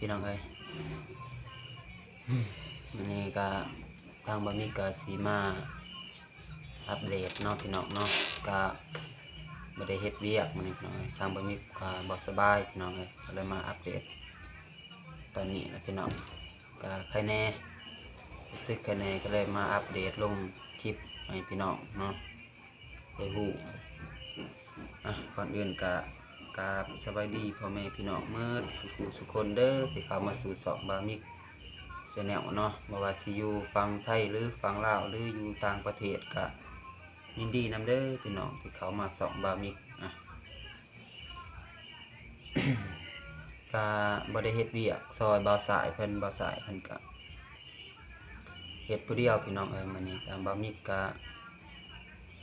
ພີ່ນ້ອງເອີຍ ມື້ນີ້ກະທາງບ່າວມິກກະຊິມາອັບເດດເນາະ ພີ່ນ້ອງເນາະ ກະບໍ່ໄດ້ເຮັດວຽກມື້ນີ້ ພີ່ນ້ອງເອີຍ ທາງບ່າວມິກກະບໍ່ສະບາຍ ພີ່ນ້ອງເອີຍ ກະເລີຍມາອັບເດດຕອນນີ້ນະ ພີ່ນ້ອງ ກະໄຄແນ່ ຮູ້ສຶກໄຄແນ່ ກະເລີຍມາອັບເດດລົງຄລິບໃຫ້ພີ່ນ້ອງເນາະ ໄດ້ຮູ້ ອ່ະ ກ່ອນອື່ນກະກາບສະບາຍດີພໍ່ແມ່ພີ່ນ້ອງໝົດສູ່ຜູ້ສູ່ຄົນເດີ ທີ່ເຂົ້າມາສູ່ຊ່ອງບ່າວມິກແຊນແນວເນາະ ບໍ່ວ່າຊິຢູ່ຝັ່ງໄທ ຫຼື ຝັ່ງລາວ ຫຼື ຢູ່ຕ່າງປະເທດ ກະຍິນດີນຳເດີພີ່ນ້ອງ ທີ່ເຂົ້າມາຊ່ອງບ່າວມິກ ອ່ະ ກະບໍ່ໄດ້ເຮັດວຽກຊ່ອຍບ່າວຊາຍເພິ່ນ ບ່າວຊາຍເພິ່ນກະ ເຮັດຜູ້ດຽວພີ່ນ້ອງເອີຍ ມື້ນີ້ກະບ່າວມິກກະ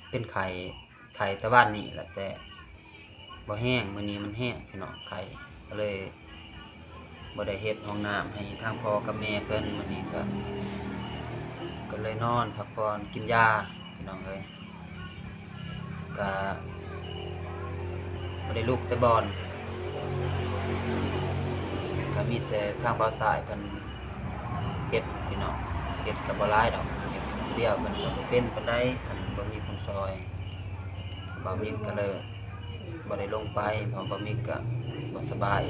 ເປັນໄຂ້ ໄຂ້ຕະວັນນີ້ແຫຼະ ແຕ່ບໍ່ແຮງ ມື້ນີ້ມັນແຮງພີ່ນ້ອງ ໄຂ້ ກະເລີຍບໍ່ໄດ້ເຮັດຫ້ອງນ້ຳໃຫ້ທາງພໍ່ກັບແມ່ເພິ່ນ ມື້ນີ້ກະ ກະເລີຍນອນພັກຜ່ອນ ກິນຢາພີ່ນ້ອງເອີຍ ກະບໍ່ໄດ້ລຸກແຕ່ບ່ອນ ກະມີແຕ່ທາງບ່າວຊາຍເພິ່ນເຮັດພີ່ນ້ອງ ເຮັດກະບໍ່ຫຼາຍດອກ ເຮັດຜູ້ດຽວ ເພິ່ນກະບໍ່ເປັນປານໃດ ອັນບໍ່ມີຄົນຊ່ອຍ ບ່າວມິກກະເລີຍບໍ່ໄດ້ລົງໄປ ເພາະບ່າວມິກກະບໍ່ສະບາຍ.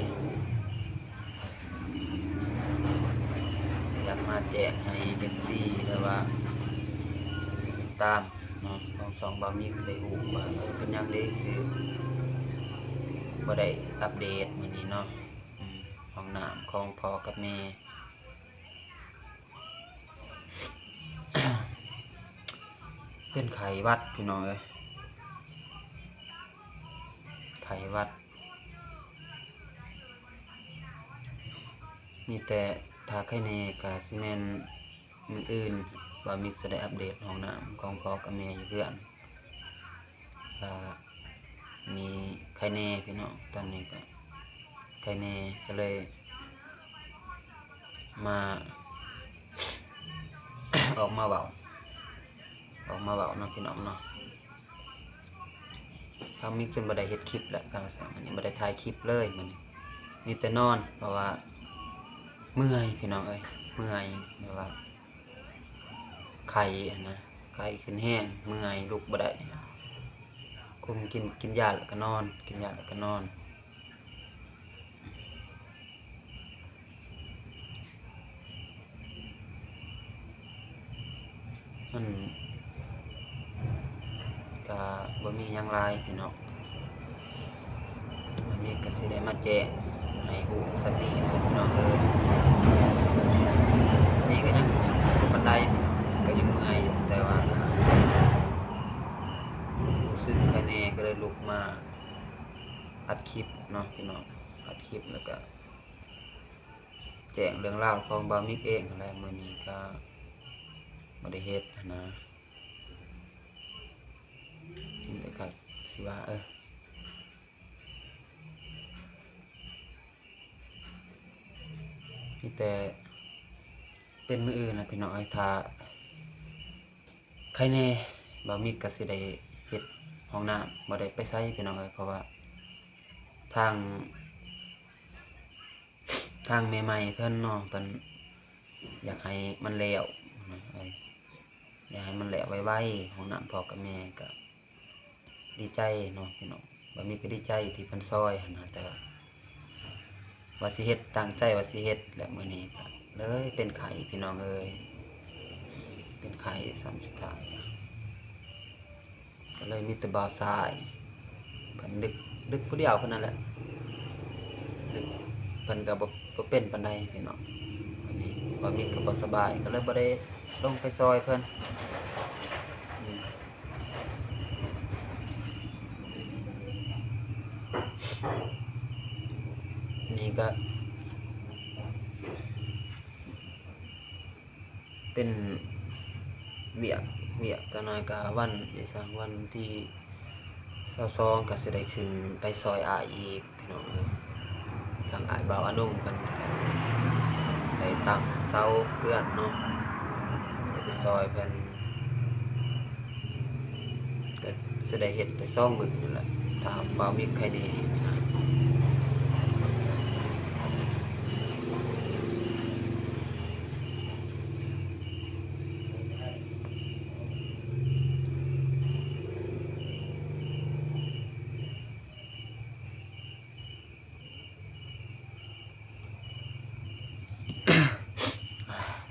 ຢາກມາແຈ້ງໃຫ້ເອັຟຊີ ຫຼືວ່າຕິດຕາມເນາະ ຂອງຊ່ອງບ່າວມິກໄດ້ຮູ້ວ່າ ເອີ ເປັນຫຍັງເດ ຄືບໍ່ໄດ້ອັບເດດມື້ນີ້ເນາະ ອືມ ຫ້ອງນ້ຳຂອງພໍ່ກັບແມ່ ເປັນໄຂ້ຫວັດພີ່ນ້ອງເອີຍ ໄຂ້ຫວັດ ມີແຕ່ຖ້າໄຄແນ່ກະຊິແມ່ນມື້ອື່ນ ບ່າວມິກຊິໄດ້ອັບເດດຫ້ອງນ້ຳຂອງພໍ່ກັບແມ່ຢູ່ເຮືອນ ກະມີໄຄແນ່ພີ່ນ້ອງ ຕອນນີ້ກະໄຄແນ່ ກະເລີຍມາ ອອກມາເວົ້າ ອອກມາເວົ້າເນາະ ພີ່ນ້ອງເນາະ. ທາງມິກຈົນບໍ່ໄດ້ເຮັດຄລິບແລ້ວ ທາງຊ່ອງອັນນີ້ບໍ່ໄດ້ຖ່າຍຄລິບເລີຍມື້ນີ້ ມີແຕ່ນອນ ເພາະວ່າເມື່ອຍພີ່ນ້ອງເອີຍ ເມື່ອຍ ແບບວ່າໄຂ້ຫັ້ນນະ ໄຂ້ຂຶ້ນແຮງ ເມື່ອຍ ລຸກບໍ່ໄດ້ ຄຸມກິນ ກິນຢາແລ້ວກະນອນ ກິນຢາແລ້ວກະນອນ. ມັນກະບໍ່ມີຫຍັງຫຼາຍພີ່ນ້ອງ ອັນນີ້ກະຊິໄດ້ມາແຈ້ງໃຫ້ຮູ້ສ່ຳນີ້ແຫຼະພີ່ນ້ອງເອີຍ ນີ້ກະຍັງບໍ່ປານໃດ ກະຍັງເມື່ອຍຢູ່ ແຕ່ວ່າກະຮູ້ສຶກໄຄແນ່ ກະເລີຍລຸກມາອັດຄລິບເນາະພີ່ນ້ອງ ອັດຄລິບ ແລ້ວກະ ແຈ້ງເລື່ອງລາວຂອງບ່າວມິກເອງຫັ້ນແຫຼະ ມື້ນີ້ກະບໍ່ໄດ້ເຮັດຫັ້ນນະ ແຕ່ກະຊິວ່າ ເອີ ມີແຕ່ເປັນມື້ອື່ນນະພີ່ນ້ອງເອີຍ ຖ້າໄຄແນ່ ບ່າວມິກກະຊິໄດ້ເຮັດຫ້ອງນ້ຳ ບໍ່ໄດ້ໄປໃສພີ່ນ້ອງເອີຍ ເພາະວ່າທາງ ທາງແມ່ໃໝ່ເພິ່ນເນາະ ເພິ່ນຢາກໃຫ້ມັນແລ້ວນະ ເອີ ຢາກໃຫ້ມັນແລ້ວໄວໆ ຫ້ອງນ້ຳພໍ່ກັບແມ່ ກະດີໃຈເນາະພີ່ນ້ອງ ບ່າວມິກກະດີໃຈທີ່ເພິ່ນຊ່ອຍຫັ້ນນະ ແຕ່ວ່າ ວ່າຊິເຮັດ ຕັ້ງໃຈວ່າຊິເຮັດ ແລະ ມື້ນີ້ກະເລີຍເປັນໄຂ້ພີ່ນ້ອງເອີຍ ເປັນໄຂ້ຊ້ຳສຸດທ້າຍ ກະເລີຍມີແຕ່ບ່າວຊາຍ ເພິ່ນດຶກ ດຶກຜູ້ດຽວເພິ່ນນັ້ນແຫຼະ ດຶກ ເພິ່ນກະບໍ່ ບໍ່ເປັນປານໃດພີ່ນ້ອງ ອັນນີ້ບ່າວມິກກະບໍ່ສະບາຍ ກະເລີຍບໍ່ໄດ້ລົງໄປຊ່ອຍເພິ່ນ ອືມ ນີ້ກະ ເປັນວຽກ ວຽກຕາໜ້າກະວັນອີສາງ ວັນທີຊາວສອງ ກະຊິໄດ້ຂຶ້ນໄປຊ່ອຍອ້າຍອີກພີ່ນ້ອງເອີຍ ທາງອ້າຍບ່າວອານົງເພິ່ນກະຊິໄດ້ຕັ້ງເສົາເຮືອນເນາະ ໄປຊ່ອຍເພິ່ນ ກະຊິໄດ້ເຮັດໄປສອງມື້ນີ້ແຫຼະ ຖ້າບ່າວມິກໄຄແນ່ ນີ້ກະ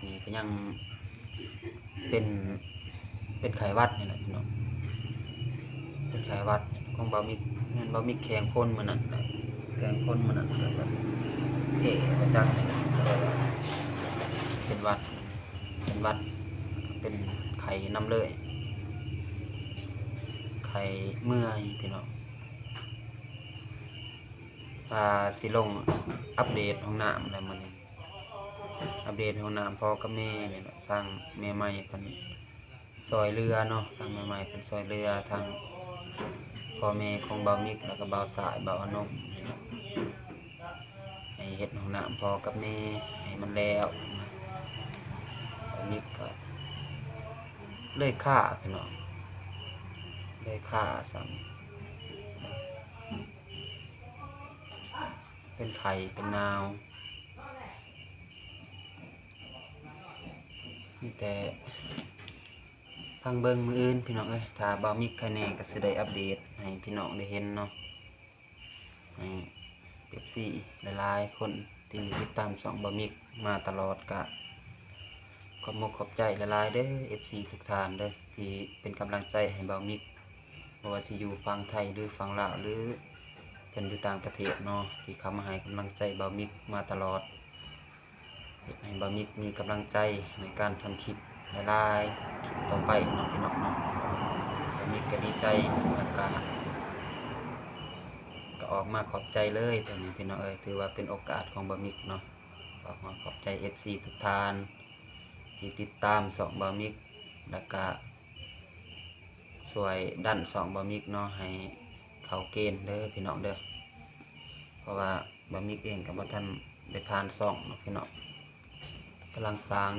ນີ້ກໍຍັງເປັນ ເປັນໄຂ້ຫວັດນີ້ແຫຼະພີ່ນ້ອງ ເປັນໄຂ້ຫວັດຂອງບ່າວມິກ ແມ່ນບ່າວມິກແຂ່ງຄົນມື້ນັ້ນ ແຂ່ງຄົນມື້ນັ້ນ ກໍແບບແພ້ວ່າຈັກນີ້ແຫຼະ ເປັນຫວັດ ເປັນຫວັດ ເປັນໄຂ້ນຳເລີຍ ໄຂ້ເມື່ອຍພີ່ນ້ອງ. ອ່າ ຊິລົງອັບເດດຫ້ອງນ້ຳແລ້ວມື້ນີ້ ອັບເດດຫ້ອງນ້ຳພໍ່ກັບແມ່ນີ້ແຫຼະ ທາງແມ່ໃໝ່ເພິ່ນຊ່ອຍເຫຼືອເນາະ ທາງແມ່ໃໝ່ເພິ່ນຊ່ອຍເຫຼືອ ທາງພໍ່ແມ່ຂອງບ່າວມິກ ແລ້ວກໍບ່າວສາຍ ບ່າວອານົງນີ້ແຫຼະ ໃຫ້ເຮັດຫ້ອງນ້ຳພໍ່ກັບແມ່ໃຫ້ມັນແລ້ວ ບ່າວມິກກໍເລີຍຄາພີ່ນ້ອງ ເລີຍຄາຊ້ຳ ເປັນໄຂ້ເປັນໜາວ ມີແຕ່ຟັງເບິ່ງມື້ອື່ນພີ່ນ້ອງເອີຍ ຖ້າບ່າວມິກໄຄແນ່ກໍຊິໄດ້ອັບເດດໃຫ້ພີ່ນ້ອງໄດ້ເຫັນເນາະ ໃຫ້ເອັຟຊີຫຼາຍໆຄົນທີ່ຕິດຕາມຊ່ອງບ່າວມິກມາຕະຫຼອດ ກະຂອບມົກຂອບໃຈຫຼາຍໆເດີ ເອັຟຊີທຸກທ່ານເດີ ທີ່ເປັນກຳລັງໃຈໃຫ້ບ່າວມິກ ບໍ່ວ່າຊິຢູ່ຝັ່ງໄທ ຫຼື ຝັ່ງລາວ ຫຼື ເພິ່ນຢູ່ຕ່າງປະເທດເນາະ ທີ່ເຂົ້າມາໃຫ້ກຳລັງໃຈບ່າວມິກມາຕະຫຼອດ ເຮັດໃຫ້ບ່າວມິກມີກຳລັງໃຈໃນການທຳຄລິບຫຼາຍໆ ຄລິບຕໍ່ໄປເນາະພີ່ນ້ອງເນາະ. ບ່າວມິກກໍດີໃຈ ແລ້ວກະ ກໍອອກມາຂອບໃຈເລີຍ ຕອນນີ້ພີ່ນ້ອງເອີຍ ຖືວ່າເປັນໂອກາດຂອງບ່າວມິກເນາະ ອອກມາຂອບໃຈເອັຟຊີທຸກທ່ານ ທີ່ຕິດຕາມຊ່ອງບ່າວມິກ ແລ້ວກະຊ່ວຍດັນຊ່ອງບ່າວມິກເນາະ ໃຫ້ເຂົ້າເກນເດີພີ່ນ້ອງເດີ ເພາະວ່າບ່າວມິກເອງກໍບໍ່ທັນໄດ້ຜ່ານຊ່ອງເນາະພີ່ນ້ອງ ກຳລັງສ້າງ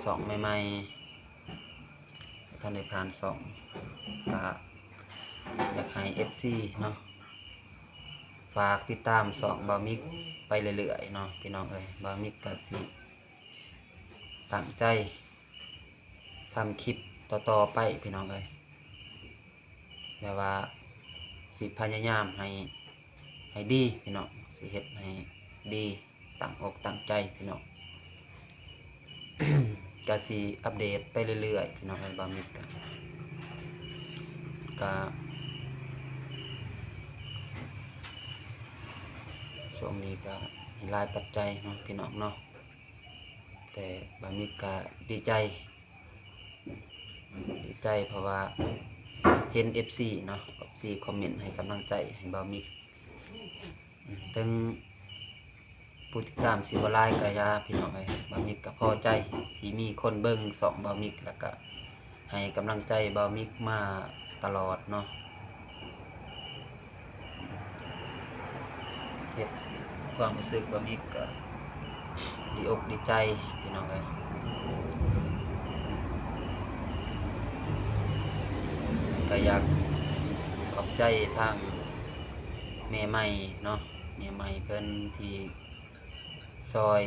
ຊ່ອງໃໝ່ໆ ບໍ່ທັນໄດ້ຜ່ານຊ່ອງ ກະຢາກໃຫ້ເອັຟຊີເນາະ ຝາກຕິດຕາມຊ່ອງບ່າວມິກໄປເລື້ອຍໆເນາະ ພີ່ນ້ອງເອີຍ ບ່າວມິກກໍຊິຕັ້ງໃຈທຳຄລິບຕໍ່ໆໄປ ພີ່ນ້ອງເອີຍ ແບບວ່າຊິພະຍາຍາມໃຫ້ ໃຫ້ດີພີ່ນ້ອງ ຊິເຮັດໃຫ້ດີ ຕັ້ງອົກຕັ້ງໃຈພີ່ນ້ອງ ກະຊິອັບເດດໄປເລື້ອຍໆ ພີ່ນ້ອງເອີຍ ບ່າວມິກກະ ກະ ຊ່ວງນີ້ກະມີຫຼາຍປັດໄຈເນາະ ພີ່ນ້ອງເນາະ ແຕ່ບ່າວມິກກະດີໃຈ ດີໃຈ ເພາະວ່າເຫັນເອັຟຊີເນາະ ເອັຟຊີຄອມເມັນໃຫ້ກຳລັງໃຈໃຫ້ບ່າວມິກ ເຖິງຜູ້ຕິດຕາມຊິບໍ່ຫຼາຍກໍຢ່າ ພີ່ນ້ອງເອີຍ ບ່າວມິກກໍພໍໃຈທີ່ມີຄົນເບິ່ງຊ່ອງບ່າວມິກ ແລ້ວກໍໃຫ້ກຳລັງໃຈບ່າວມິກມາຕະຫຼອດເນາະ ເຮັດຄວາມຮູ້ສຶກບ່າວມິກກໍດີອົກດີໃຈ ພີ່ນ້ອງເອີຍ ກໍຢາກຂອບໃຈທາງແມ່ໃໝ່ເນາະ ແມ່ໃໝ່ເພິ່ນທີ່ຊ່ອຍ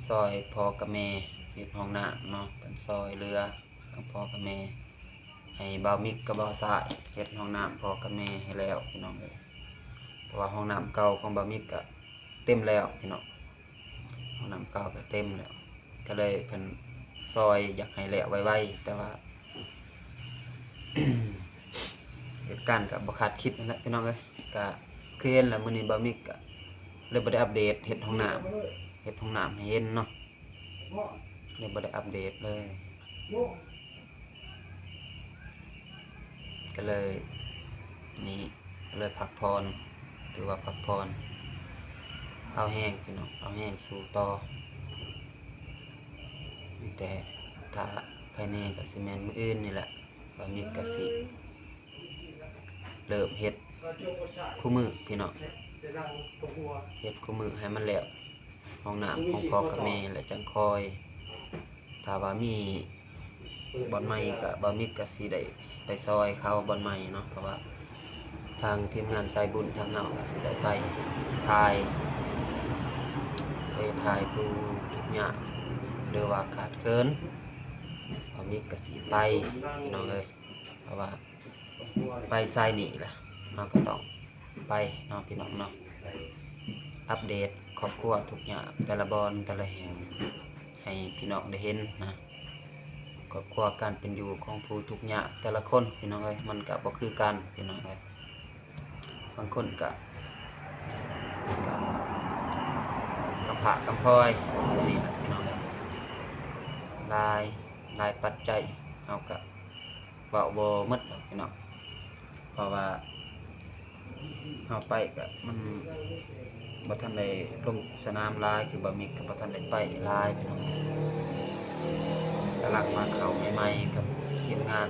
ຊ່ອຍພໍ່ກັບແມ່ເຮັດຫ້ອງນ້ຳເນາະ ເພິ່ນຊ່ອຍເຫຼືອທັງພໍ່ກັບແມ່ ໃຫ້ບ່າວມິກກັບບ່າວຊາຍເຮັດຫ້ອງນ້ຳພໍ່ກັບແມ່ໃຫ້ແລ້ວ ພີ່ນ້ອງເອີຍ ເພາະວ່າຫ້ອງນ້ຳເກົ່າຂອງບ່າວມິກກະເຕັມແລ້ວ ພີ່ນ້ອງ ຫ້ອງນ້ຳເກົ່າກະເຕັມແລ້ວ ກໍເລີຍເພິ່ນຊ່ອຍຢາກໃຫ້ແລ້ວໄວໆ ແຕ່ວ່າ ເຫດການກໍບໍ່ຄາດຄິດນັ້ນແຫຼະ ພີ່ນ້ອງເອີຍ ກໍຄືເຫັນລະ ມື້ນີ້ບ່າວມິກກໍເລີຍບໍ່ໄດ້ອັບເດດເຮັດຫ້ອງນ້ຳ ເຮັດຫ້ອງນ້ຳໃຫ້ເຫັນເນາະ ເລີຍບໍ່ໄດ້ອັບເດດເລີຍ ກໍເລີຍ ນີ້ ກໍເລີຍພັກຜ່ອນ ຖືວ່າພັກຜ່ອນ ເອົາແຮງ ພີ່ນ້ອງ ເອົາແຮງສູ້ຕໍ່ ມີແຕ່ຖ້າໄຄແນ່ກໍຊິແມ່ນມື້ອື່ນນີ້ແຫຼະ ບ່າວມິກກໍຊິເລີ່ມເຮັດຄູ່ມື້ ພີ່ນ້ອງ ເຮັດຄູ່ມື້ໃຫ້ມັນແລ້ວ ຫ້ອງນ້ຳຂອງພໍ່ກັບແມ່ ແລ້ວຈັ່ງຄ່ອຍ ຖ້າວ່າມີບ່ອນໃໝ່ກໍ ບ່າວມິກກໍຊິໄດ້ໄປຊ່ອຍເຂົາບ່ອນໃໝ່ເນາະ ເພາະວ່າທາງທີມງານສາຍບຸນທາງເຮົາກໍຊິໄດ້ໄປຖ່າຍ ໄປຖ່າຍຜູ້ທຸກຍາກ ຫຼືວ່າຂາດເຂີນ ບ່າວມິກກໍຊິໄປ ພີ່ນ້ອງເອີຍ ເພາະວ່າໄປສາຍນີ້ລະ ເຮົາກໍຕ້ອງໄປເນາະ ພີ່ນ້ອງເນາະ ອັບເດດ ຂ ອບຄົວທຸກຍາກແຕ່ລະບ່ອນແຕ່ລະແຫ່ງ ໃຫ້ພີ່ນ້ອງໄດ້ເຫັນນະ ຄອບຄົວການເປັນຢູ່ຂອງຜູ້ທຸກຍາກແຕ່ລະຄົນ ພີ່ນ້ອງເອີຍ ມັນກະບໍ່ຄືກັນ ພີ່ນ້ອງເອີຍ ບາງຄົນກະ ກະກຳພ້າກຳພ້ອຍ ນີ້ແຫຼະ ພີ່ນ້ອງເອີຍ ຫຼາຍ ຫຼາຍປັດໄຈ ເຮົາກະເວົ້າບໍ່ໝົດດອກ ພີ່ນ້ອງ ເພາະວ່າເຮົາໄປກະມັນບໍ່ທັນໄດ້ລົງສະໜາມຫຼາຍ ຄືບ່າວມິກກະບໍ່ທັນໄດ້ໄປຫຼາຍ ພີ່ນ້ອງ ກຳລັງມາເຂົ້າໃໝ່ໆ ກັບທີມງານ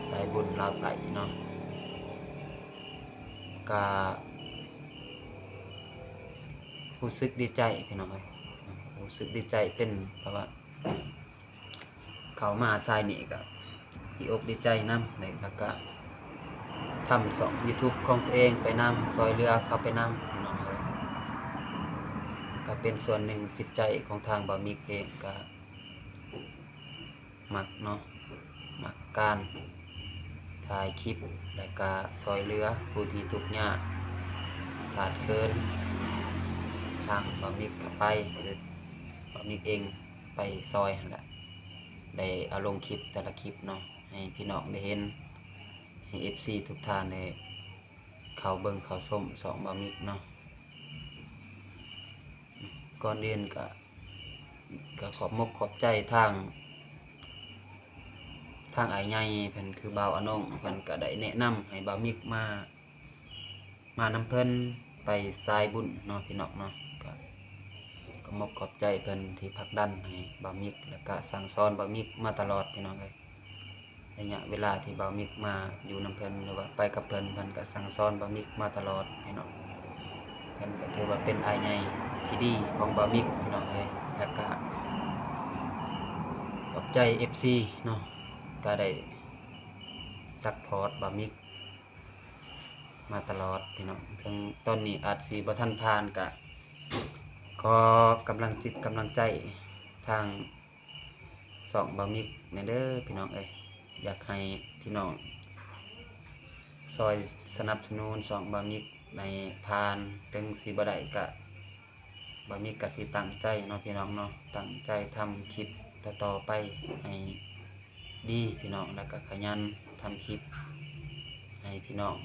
ສາຍບຸນລາວໃຕ້ເນາະ ກະຮູ້ສຶກດີໃຈ ພີ່ນ້ອງເອີຍ ຮູ້ສຶກດີໃຈເປັນ ເພາະວ່າ ເຂົ້າມາສາຍນີ້ກະດີອົກດີໃຈນຳ ແລ້ວກະທຳຊ່ອງຢູທູບຂອງຕົວເອງໄປນຳ ຊ່ອຍເຫຼືອເຂົາໄປນຳ ພີ່ນ້ອງເອີຍ ກະເປັນສ່ວນໜຶ່ງຈິດໃຈຂອງທາງບ່າວມິກເອງ ກະມັກເນາະ ມັກການຖ່າຍຄລິບ ແລ້ວກະຊ່ອຍເຫຼືອຜູ້ທີ່ທຸກຍາກຂາດເຂີນ ທາງບ່າວມິກກະໄປ ບ່າວມິກເອງ ໄປຊ່ອຍຫັ້ນແຫຼະ ໄດ້ເອົາລົງຄລິບແຕ່ລະຄລິບເນາະ ໃຫ້ພີ່ນ້ອງໄດ້ເຫັນ ໃຫ້ເອັຟຊີທຸກທ່ານໄດ້ເຂົ້າເບິ່ງເຂົ້າຊົມຊ່ອງບ່າວມິກເນາະ ກ່ອນອື່ນກະ ກະຂອບມົກຂອບໃຈທາງ ທາງອ້າຍໃຫຍ່ເພິ່ນ ຄືບ່າວອານົງ ເພິ່ນກະໄດ້ແນະນຳໃຫ້ບ່າວມິກມາ ມານຳເພິ່ນໄປສາຍບຸນເນາະ ພີ່ນ້ອງເນາະ ກະຂອບມົກຂອບໃຈເພິ່ນທີ່ຜັກດັນໃຫ້ບ່າວມິກ ແລ້ວກະສັ່ງສອນບ່າວມິກມາຕະຫຼອດ ພີ່ນ້ອງເອີຍ ໄລຍະເວລາທີ່ບ່າວມິກມາຢູ່ນຳເພິ່ນ ຫຼືວ່າໄປກັບເພິ່ນ ເພິ່ນກະສັ່ງສອນບ່າວມິກມາຕະຫຼອດ ພີ່ນ້ອງ ເພິ່ນກະຖືວ່າເປັນອ້າຍໃຫຍ່ທີ່ດີຂອງບ່າວມິກ ພີ່ນ້ອງເອີຍ ແລ້ວກະຂອບໃຈເອັຟຊີເນາະ ກະໄດ້ຊັບພອດບ່າວມິກ ມາຕະຫຼອດ ພີ່ນ້ອງ ເຖິງຕອນນີ້ອາດຊິບໍ່ທັນຜ່ານ ກະຂໍກຳລັງຈິດກຳລັງໃຈທາງຊ່ອງບ່າວມິກແດ່ເດີ ພີ່ນ້ອງເອີຍ ຢາກໃຫ້ພີ່ນ້ອງຊ່ອຍສະໜັບສະໜູນຊ່ອງບ່າວມິກໃຫ້ຜ່ານ ເຖິງຊິບໍ່ໄດ້ກະ ບ່າວມິກກະຊິຕັ້ງໃຈເນາະ ພີ່ນ້ອງເນາະ ຕັ້ງໃຈທຳຄລິບຕໍ່ໆໄປໃຫ້ດີ ພີ່ນ້ອງ ແລ້ວກະຂະຫຍັນທຳຄລິບໃຫ້ພີ່ນ້ອງ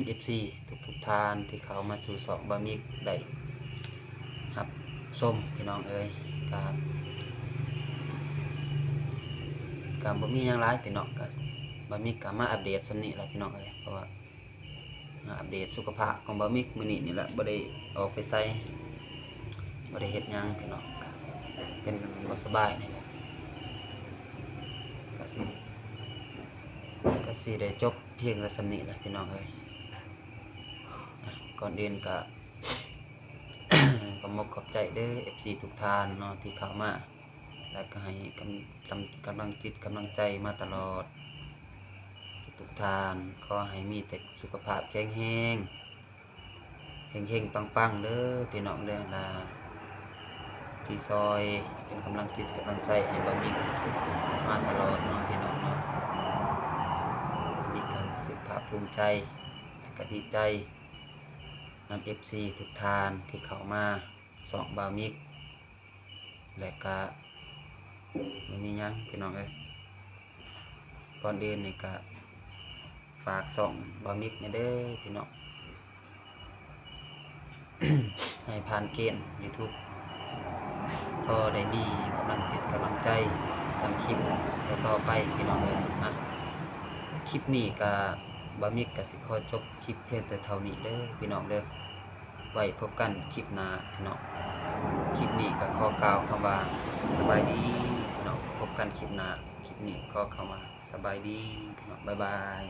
ເອັຟຊີທຸກໆທ່ານທີ່ເຂົ້າມາສູ່ຊ່ອງບ່າວມິກໄດ້ຮັບຊົມ ພີ່ນ້ອງເອີຍ ກະ ກະບໍ່ມີຫຍັງຫຼາຍ ພີ່ນ້ອງ ກະ ບ່າວມິກກະມາອັບເດດສ່ຳນີ້ແຫຼະ ພີ່ນ້ອງເອີຍ ເພາະວ່າ ມາອັບເດດສຸຂະພາບຂອງບ່າວມິກມື້ນີ້ນີ້ແຫຼະ ບໍ່ໄດ້ອອກໄປໃສ ບໍ່ໄດ້ເຮັດຫຍັງ ພີ່ນ້ອງ ເປັນບໍ່ສະບາຍນີ້ແຫຼະ ກະຊິ ກະຊິໄດ້ຈົບພຽງແຕ່ສ່ຳນີ້ແຫຼະ ພີ່ນ້ອງເອີຍ ກ່ອນອື່ນກະ ຂອບມົກຂອບໃຈເດີ ເອັຟຊີທຸກທ່ານເນາະ ທີ່ເຂົ້າມາ ແລະກະໃຫ້ກຳ ກຳ ກຳລັງຈິດກຳລັງໃຈມາຕະຫຼອດ ທຸກໆທ່ານ ຂໍໃຫ້ມີແຕ່ສຸຂະພາບແຂງແຮງ ເຮັງໆປັງໆເດີ ພີ່ນ້ອງເດີ ລະທີ່ຊ່ອຍເປັນກຳລັງຈິດກຳລັງໃຈໃຫ້ບ່າວມິກມາຕະຫຼອດເນາະ ພີ່ນ້ອງເນາະ ມີການຮູ້ສຶກພາກພູມໃຈ ແລະກະດີໃຈນຳເອັຟຊີທຸກທ່ານທີ່ເຂົ້າມາ ຊ່ອງບ່າວມິກ ແລະກະບໍ່ມີຫຍັງພີ່ນ້ອງເອີຍ ກ່ອນອື່ນນີ້ກະຝາກຊ່ອງບ່າວມິກແດ່ເດີພີ່ນ້ອງ ໃຫ້ຜ່ານເກນຢູທູບ ພໍໄດ້ມີກຳລັງຈິດກຳລັງໃຈທຳຄລິບຕໍ່ໆໄປພີ່ນ້ອງເອີຍ ອະ ຄລິບນີ້ກະ ບ່າວມິກກະຊິຂໍຈົບຄລິບພຽງແຕ່ເທົ່ານີ້ເດີພີ່ນ້ອງເດີ. ໄວ້ພົບກັນຄລິບໜ້າພີ່ນ້ອງ. ຄລິບນີ້ກໍຂໍກ່າວຄຳວ່າສະບາຍດີພີ່ນ້ອງ. ພົບກັນຄລິບໜ້າ. ຄລິບນີ້ຂໍຄຳວ່າສະບາຍດີພີ່ນ້ອງ. ບາຍບາຍ.